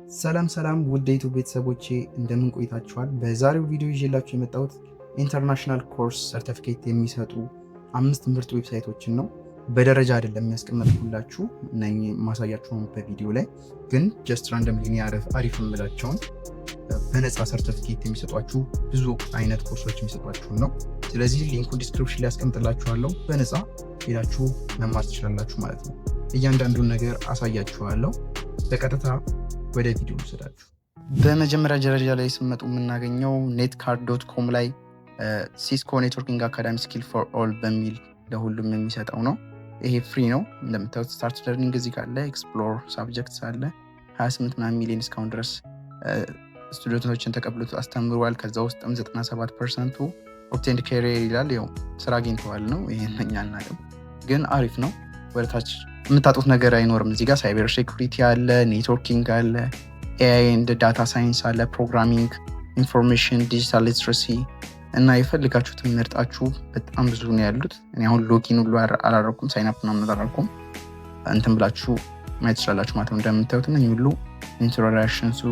ሰላም ሰላም ውድ ዩቱብ ቤተሰቦቼ፣ እንደምን ቆይታችኋል? በዛሬው ቪዲዮ ይዤላችሁ የመጣሁት international course ሰርቲፊኬት የሚሰጡ አምስት ምርጥ website ኦችን ነው። በደረጃ አይደለም የሚያስቀመጥኩላችሁ፣ እነኚህ ማሳያችሁን በቪዲዮ ላይ ግን just randomly አሪፍ የምላቸውን በነፃ ሰርቲፊኬት የሚሰጧችሁ ብዙ አይነት ኮርሶች የሚሰጧችሁን ነው። ስለዚህ link ኡን description ላይ ያስቀምጥላችኋለሁ። በነፃ ሄዳችሁ መማር ትችላላችሁ ማለት ነው። እያንዳንዱን ነገር አሳያችኋለሁ። በቀጥታ ወደ ቪዲዮ ወስዳችሁ በመጀመሪያ ደረጃ ላይ ስመጡ የምናገኘው netcard.com ላይ Cisco Networking Academy Skill for All በሚል ለሁሉም የሚሰጠው ነው። ይሄ free ነው። እንደምታዩት start learning እዚህ ጋር አለ፣ explore subjects አለ። 28 ምናምን ሚሊዮን እስካሁን ድረስ student ኦችን ተቀብሎ አስተምሯል። ከዛ ውስጥም 97% ኡ obtained career ይላል። ያው ስራ አግኝተዋል ነው። ይሄን እኛ አናውቅም፣ ግን አሪፍ ነው። ወደታች የምታጡት ነገር አይኖርም። እዚህ ጋር cyber security አለ፣ networking አለ፣ AI and data science አለ፣ programming፣ information፣ digital literacy እና የፈልጋችሁትን መርጣችሁ በጣም ብዙ ነው ያሉት። እኔ አሁን login ሁሉ አላረኩም፣ sign up ምናምን አላረኩም። እንትን ብላችሁ ማየት ትችላላችሁ ማለት ነው። እንደምታዩት እነኝህ ሁሉ introduction to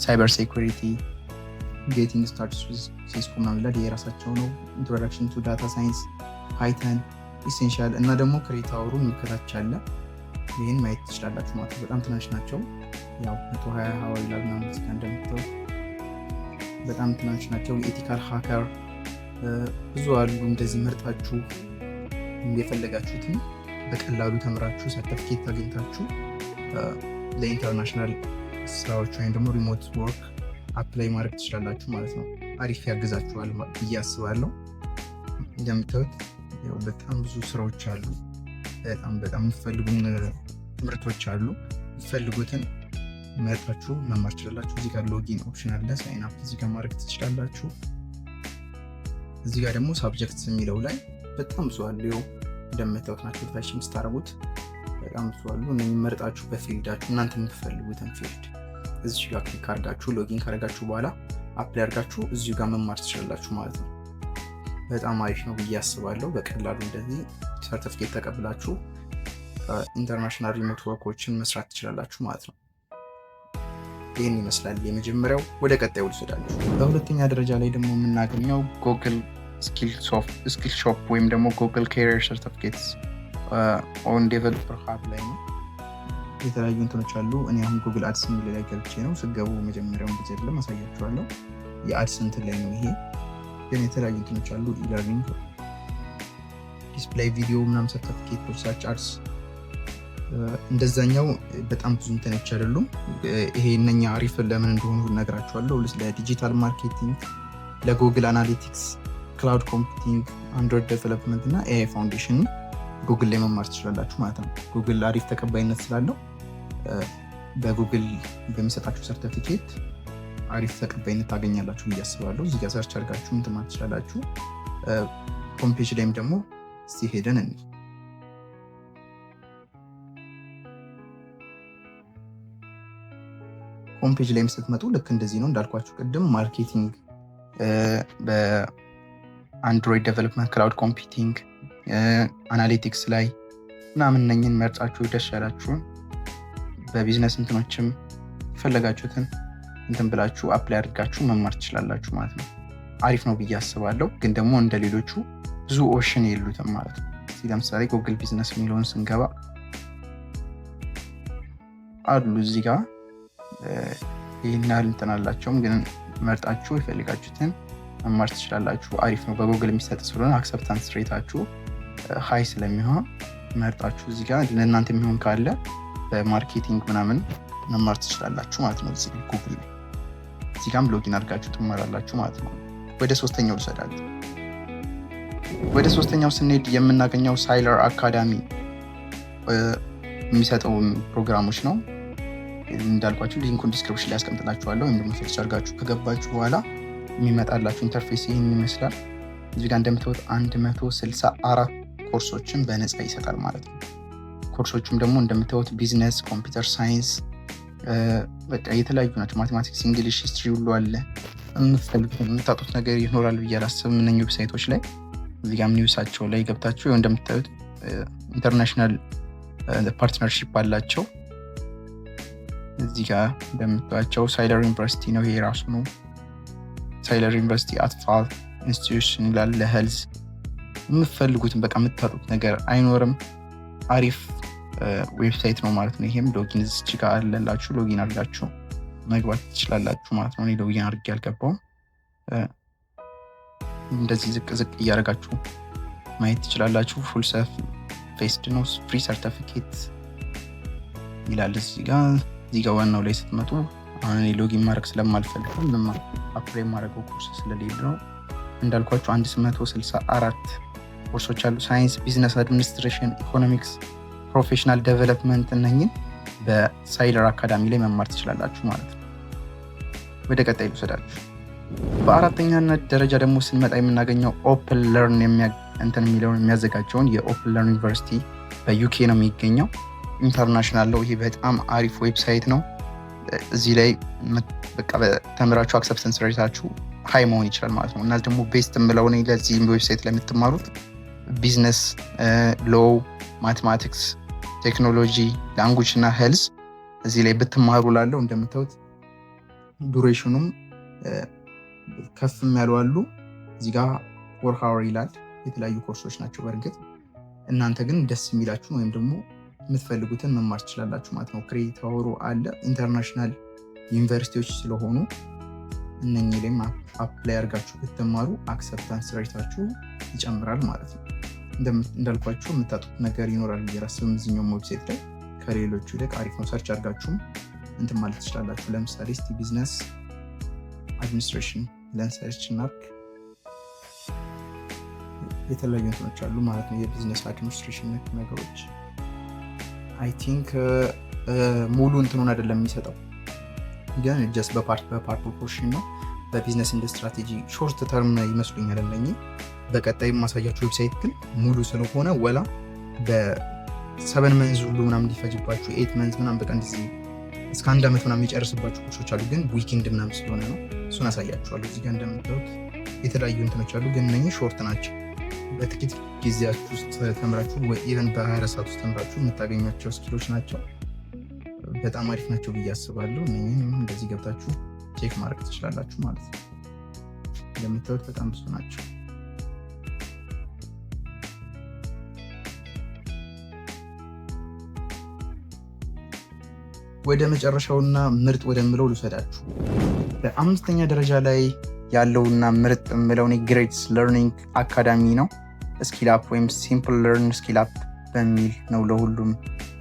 cyber security፣ getting started with Cisco ምናምን ይላል፣ የራሳቸው ነው። Introduction to data science፣ Python essential እና ደግሞ credit hour ኡን ከታች አለ። ይህን ማየት ትችላላችሁ ማለት ነው። በጣም ትናንሽ ናቸው። ያው 120 hour ይላል ምናምን፣ እዚህ ጋር እንደምታዩት በጣም ትናንሽ ናቸው። የ ethical hacker ብዙ አሉ። እንደዚህ መርጣችሁ የፈለጋችሁትን በቀላሉ ተምራችሁ ሰርተፊኬት አግኝታችሁ ለ international ስራዎች ወይም ደግሞ remote work apply ማድረግ ትችላላችሁ ማለት ነው። አሪፍ ያግዛችኋል ብዬ አስባለሁ። እንደምታዩት ያው በጣም ብዙ ስራዎች አሉ። በጣም በጣም የምትፈልጉ ትምህርቶች አሉ። የምትፈልጉትን መርጣችሁ መማር ትችላላችሁ። እዚህ ጋር login option አለ። Sign up እዚህ ጋር ማድረግ ትችላላችሁ። እዚህ ጋር ደግሞ subject የሚለው ላይ በጣም ብዙ አሉ። ይኸው እንደምታዩት ናቸው። ታችም ስታደርጉት በጣም ብዙ አሉ። እነኝህ መርጣችሁ በ field ኣችሁ እናንተ የምትፈልጉትን field እዚህ ጋር click አድርጋችሁ login ካደረጋችሁ በኋላ apply አድርጋችሁ እዚሁ ጋር መማር ትችላላችሁ ማለት ነው። በጣም አሪፍ ነው ብዬ አስባለሁ። በቀላሉ እንደዚህ ሰርቲፊኬት ተቀብላችሁ international remote work ኦችን መስራት ትችላላችሁ ማለት ነው። ይህን ይመስላል የመጀመሪያው። ወደ ቀጣዩ ልውሰዳችሁ። በሁለተኛ ደረጃ ላይ ደግሞ የምናገኘው Google Skillshop ወይም ደግሞ Google Career Certificates on Developer Hub ላይ ነው። የተለያዩ እንትኖች አሉ። እኔ አሁን Google Ads የሚል ላይ ገብቼ ነው። ስገቡ መጀመሪያውን ጊዜ አይደለም፣ አሳያችኋለሁ። የ Ads እንትን ላይ ነው ይሄ። ግን የተለያዩ እንትኖች አሉ። E-learning፣ display video ምናምን፣ ሰርቲፊኬት፣ search ads እንደዛኛው በጣም ብዙ እንትኖች አይደሉም። ይሄ እነኛ አሪፍ ለምን እንደሆኑ እነግራችኋለሁ። ለ digital marketing፣ ለ Google Analytics፣ cloud computing፣ Android development እና AI foundation ጉግል ላይ መማር ትችላላችሁ ማለት ነው። ጉግል አሪፍ ተቀባይነት ስላለው በጉግል በሚሰጣችሁ ሰርቲፊኬት አሪፍ ተቀባይነት ታገኛላችሁ ብዬ አስባለሁ። እዚህ ጋር search አድርጋችሁ እንትን ማለት ትችላላችሁ። Homepage ላይም ደግሞ እስቲ ሄደን እንይ። Homepage ላይም ስትመጡ ልክ እንደዚህ ነው እንዳልኳችሁ ቅድም marketing፣ በ Android development፣ cloud computing፣ analytics ላይ ምናምን እነኝን መርጣችሁ ደስ ያላችሁን በቢዝነስ እንትኖችም የፈለጋችሁትን እንትን ብላችሁ apply አድርጋችሁ መማር ትችላላችሁ ማለት ነው። አሪፍ ነው ብዬ አስባለሁ። ግን ደግሞ እንደ ሌሎቹ ብዙ option የሉትም ማለት ነው። እስኪ ለምሳሌ Google Business የሚለውን ስንገባ አሉ፣ እዚህ ጋር ይህን ያህል እንትን አላቸውም፣ ግን መርጣችሁ የፈለጋችሁትን መማር ትችላላችሁ። አሪፍ ነው። በጉግል የሚሰጥ ስለሆነ acceptance rate ኣችሁ high ስለሚሆን መርጣችሁ እዚህ ጋር ለእናንተ የሚሆን ካለ በ marketing ምናምን መማር ትችላላችሁ ማለት ነው። እዚህ ጉግል ላይ እዚህ ጋርም login አድርጋችሁ ትማራላችሁ ማለት ነው። ወደ ሶስተኛው ልውሰዳችሁ። ወደ ሶስተኛው ስንሄድ የምናገኘው Saylor Academy የሚሰጠው ፕሮግራሞች ነው። እንዳልኳችሁ link ኡን description ላይ ያስቀምጥላችኋለሁ። ወይም ደግሞ search አድርጋችሁ ከገባችሁ በኋላ የሚመጣላችሁ interface ይህን ይመስላል። እዚህ ጋር እንደምታዩት 164 ኮርሶችን በነፃ ይሰጣል ማለት ነው። ኮርሶቹም ደግሞ እንደምታዩት business፣ computer science፣ በቃ የተለያዩ ናቸው። Mathematics፣ English፣ history ሁሉ አለ። የምትፈልጉት የምታጡት ነገር ይኖራል ብዬ አላስብም እነኝህ website ኦች ላይ። እዚህ ጋርም news ኣቸው ላይ ገብታችሁ እንደምታዩት international partnership አላቸው። እዚህ ጋር እንደምታዩቸው Saylor University ነው። ይሄ ራሱ ነው Saylor University አትፋል institution ይላል። ለ health የምትፈልጉትን በቃ የምታጡት ነገር አይኖርም። አሪፍ website ነው ማለት ነው። ይሄም login እዚች ጋር አለላችሁ፣ login አድርጋችሁ መግባት ትችላላችሁ ማለት ነው። እኔ login አድርጌ አልገባውም። እንደዚህ ዝቅ ዝቅ እያደረጋችሁ ማየት ትችላላችሁ። Full self paced ነው። Free certificate ይላል እዚህ ጋ። እዚህ ጋ ዋናው ላይ ስትመጡ አሁን እኔ login ማድረግ ስለማልፈልግ፣ ምንም apply የማደርገው ኮርስ ስለሌለ ነው። እንዳልኳችሁ 164 ኮርሶች አሉ። Science፣ business administration፣ economics፣ professional development እነኝን በ Saylor Academy ላይ መማር ትችላላችሁ ማለት ነው። ወደ ቀጣይ ልውሰዳችሁ። በአራተኛነት ደረጃ ደግሞ ስንመጣ የምናገኘው Open Learn እንትን የሚለውን የሚያዘጋጀውን የ Open Learn University በ UK ነው የሚገኘው። International ነው። ይሄ በጣም አሪፍ website ነው። እዚህ ላይ በቃ ተምራችሁ acceptance rate ኣችሁ high መሆን ይችላል ማለት ነው። እና ደግሞ best የምለው እኔ ለዚህ website ላይ የምትማሩት business፣ law፣ mathematics፣ technology፣ language እና health እዚህ ላይ ብትማሩ ላለው። እንደምታዩት duration ኑም ከፍም ያሉ አሉ። እዚህ ጋር 4 hour ይላል። የተለያዩ ኮርሶች ናቸው። በእርግጥ እናንተ ግን ደስ የሚላችሁን ወይም ደግሞ የምትፈልጉትን መማር ትችላላችሁ ማለት ነው። Credit hour ኡ አለ። International ዩኒቨርሲቲዎች ስለሆኑ እነኚህ ላይም apply አድርጋችሁ ብትማሩ acceptance rate ኣችሁ ይጨምራል ማለት ነው። እንዳልኳችሁ የምታጡት ነገር ይኖራል ብዬ አላስብም። እዚህኛውም website ላይ ከሌሎቹ ይልቅ አሪፍ ነው። Search አድርጋችሁም እንትን ማለት ትችላላችሁ። ለምሳሌ እስቲ business administration ብለን search እናድርግ። የተለያዩ እንትኖች አሉ ማለት ነው። የ business administration ነክ ነገሮች I think ሙሉ እንትኑን አይደለም የሚሰጠው፣ ግን just በ part በ part portion ነው። በ business እንደ strategy short term ይመስሉኛል እነኚህ። በቀጣይ የማሳያችሁ website ግን ሙሉ ስለሆነ ወላ በ 7 months ሁሉ ምናምን ሊፈጅባችሁ፣ 8 months ምናምን፣ በቃ እንደዚህ እስከ አንድ ዓመት ምናምን የሚጨርስባችሁ ኮርሶች አሉ። ግን weekend ምናምን ስለሆነ ነው፣ እሱን አሳያችኋለሁ። እዚህ ጋር እንደምታዩት የተለያዩ እንትኖች አሉ፣ ግን እነኚህ short ናቸው። በጥቂት ጊዜያችሁ ውስጥ ተምራችሁ ወይ even በ24 ሰዓት ውስጥ ተምራችሁ የምታገኟቸው skill ኦች ናቸው። በጣም አሪፍ ናቸው ብዬ አስባለሁ። እነኚህን እንደዚህ ገብታችሁ check ማድረግ ትችላላችሁ ማለት ነው። እንደምታዩት በጣም ብዙ ናቸው። ወደ መጨረሻውና ምርጥ ወደምለው ልውሰዳችሁ። በአምስተኛ ደረጃ ላይ ያለውና ምርጥ የምለው Greats Learning Academy ነው። Skill Up ወይም Simple Learn Skill Up በሚል ነው ለሁሉም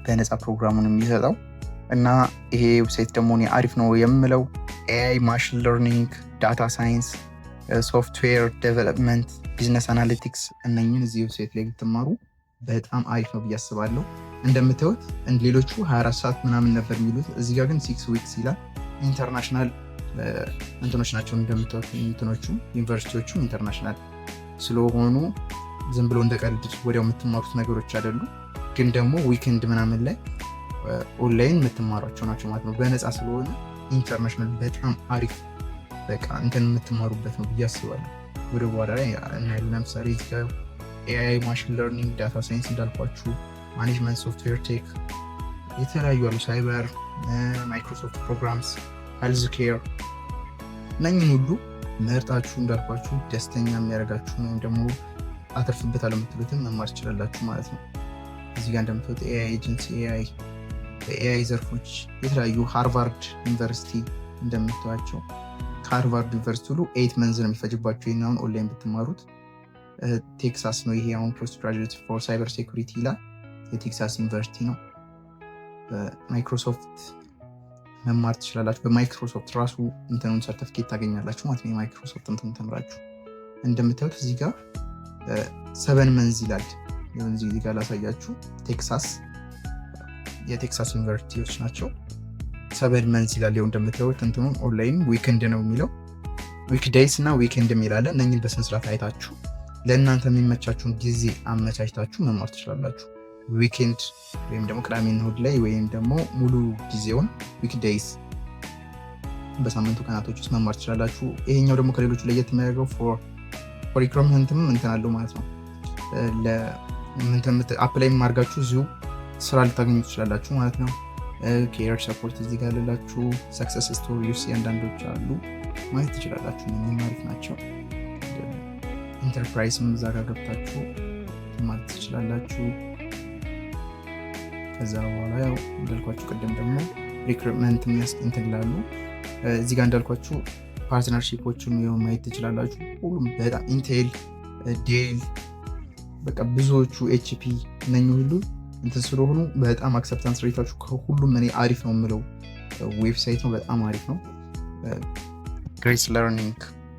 በነፃ ፕሮግራሙን የሚሰጠው። እና ይሄ website ደግሞ እኔ አሪፍ ነው የምለው AI፣ machine learning፣ data science፣ software development፣ business analytics እነኝን እዚህ website ላይ ብትማሩ በጣም አሪፍ ነው ብዬ አስባለሁ። እንደምታዩት ሌሎቹ 24 ሰዓት ምናምን ነበር የሚሉት፣ እዚህ ጋር ግን 6 weeks ይላል። International እንትኖች ናቸው እንደምታዩት፣ እንትኖቹ ዩኒቨርሲቲዎቹ international ስለሆኑ ዝም ብሎ እንደ ቀልድ ወዲያው የምትማሩት ነገሮች አይደሉ። ግን ደግሞ weekend ምናምን ላይ ኦንላይን የምትማሯቸው ናቸው ማለት ነው። በነፃ ስለሆነ international በጣም አሪፍ በቃ እንትን የምትማሩበት ነው ብዬ አስባለሁ። ወደ በኋላ ላይ እናያለን። ለምሳሌ AI፣ machine learning፣ data science እንዳልኳችሁ፣ management፣ software tech የተለያዩ አሉ። Cyber፣ Microsoft programs፣ health care እነኝን ሁሉ መርጣችሁ እንዳልኳችሁ ደስተኛ የሚያደርጋችሁ ወይም ደግሞ አተርፍበታለሁ የምትሉትን መማር ትችላላችሁ ማለት ነው። እዚህ ጋር እንደምታዩት AI agency፣ AI፣ በ AI ዘርፎች የተለያዩ Harvard University እንደምታዩቸው፣ ከ Harvard University ሁሉ 8 months ነው የሚፈጅባቸው ይህን አሁን ኦንላይን ብትማሩት። ቴክሳስ ነው ይሄ አሁን post graduate for cyber security ይላል። የቴክሳስ ዩኒቨርሲቲ ነው። በማይክሮሶፍት መማር ትችላላችሁ። በማይክሮሶፍት ራሱ እንትኑን ሰርቲፊኬት ታገኛላችሁ ማለት ነው። የማይክሮሶፍት እንትን ተምራችሁ እንደምታዩት እዚህ ጋር 7 months ይላል። እዚህ ጋር ላሳያችሁ። ቴክሳስ፣ የቴክሳስ ዩኒቨርሲቲዎች ናቸው። 7 months ይላል። ይኸው እንደምታዩት እንትኑን online weekend ነው የሚለው፣ weekdays እና weekend የሚላለ። እነኝን በስነስርዓት አይታችሁ ለእናንተ የሚመቻችሁን ጊዜ አመቻችታችሁ መማር ትችላላችሁ። Weekend ወይም ደግሞ ቅዳሜና እሑድ ላይ ወይም ደግሞ ሙሉ ጊዜውን weekdays በሳምንቱ ቀናቶች ውስጥ መማር ትችላላችሁ። ይሄኛው ደግሞ ከሌሎቹ ለየት የሚያደርገው for recruitment ም እንትን አለው ማለት ነው። Apply አድርጋችሁ እዚሁ ስራ ልታገኙ ትችላላችሁ ማለት ነው። Career support እዚህ ጋር አለላችሁ። Success stories ያንዳንዶች አሉ፣ ማየት ትችላላችሁ። እነኝም አሪፍ ናቸው። ኢንተርፕራይዝም እዛ ጋር ገብታችሁ ማለት ትችላላችሁ። ከዛ በኋላ ያው እንዳልኳችሁ ቅድም ደግሞ recruitment እንትን ይላሉ። እዚህ ጋር እንዳልኳችሁ partnership ኦችን ማየት ትችላላችሁ። ሁሉም በጣም Intel፣ Dell፣ በቃ ብዙዎቹ HP እነኚህ ሁሉ እንትን ስለሆኑ በጣም acceptance rate ኣችሁ ከሁሉም እኔ አሪፍ ነው የምለው website ነው። በጣም አሪፍ ነው። Grace Learning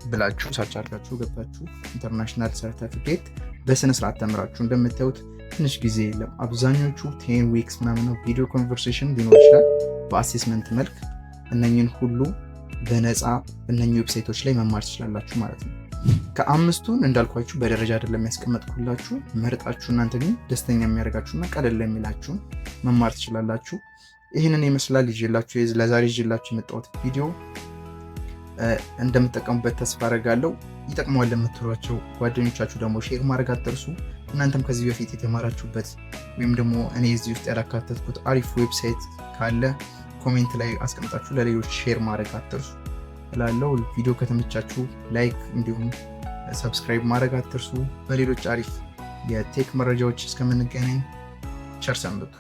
ብላችሁ search አድርጋችሁ ገብታችሁ international ሰርተፊኬት በስነ ስርዓት ተምራችሁ፣ እንደምታዩት ትንሽ ጊዜ የለም። አብዛኞቹ 10 weeks ምናምን ነው። Video conversation ሊኖር ይችላል በ assessment መልክ። እነኝን ሁሉ በነፃ እነኚህ website ኦች ላይ መማር ትችላላችሁ ማለት ነው። ከአምስቱን እንዳልኳችሁ በደረጃ አይደለም ያስቀመጥኩላችሁ። መርጣችሁ እናንተ ግን ደስተኛ የሚያደርጋችሁና ቀለል የሚላችሁን መማር ትችላላችሁ። ይህንን ይመስላል ይዤላችሁ ለዛሬ ይዤላችሁ የመጣሁት ቪዲዮ። እንደምትጠቀሙበት ተስፋ አደርጋለሁ። ይጠቅመዋል ለምትሏቸው ጓደኞቻችሁ ደግሞ share ማድረግ አትርሱ። እናንተም ከዚህ በፊት የተማራችሁበት ወይም ደግሞ እኔ እዚህ ውስጥ ያላካተትኩት አሪፍ website ካለ comment ላይ አስቀምጣችሁ ለሌሎች share ማድረግ አትርሱ እላለሁ። ቪዲዮ ከተመቻችሁ like እንዲሁም subscribe ማድረግ አትርሱ። በሌሎች አሪፍ የ tech መረጃዎች እስከምንገናኝ ቸር ሰንብቱ።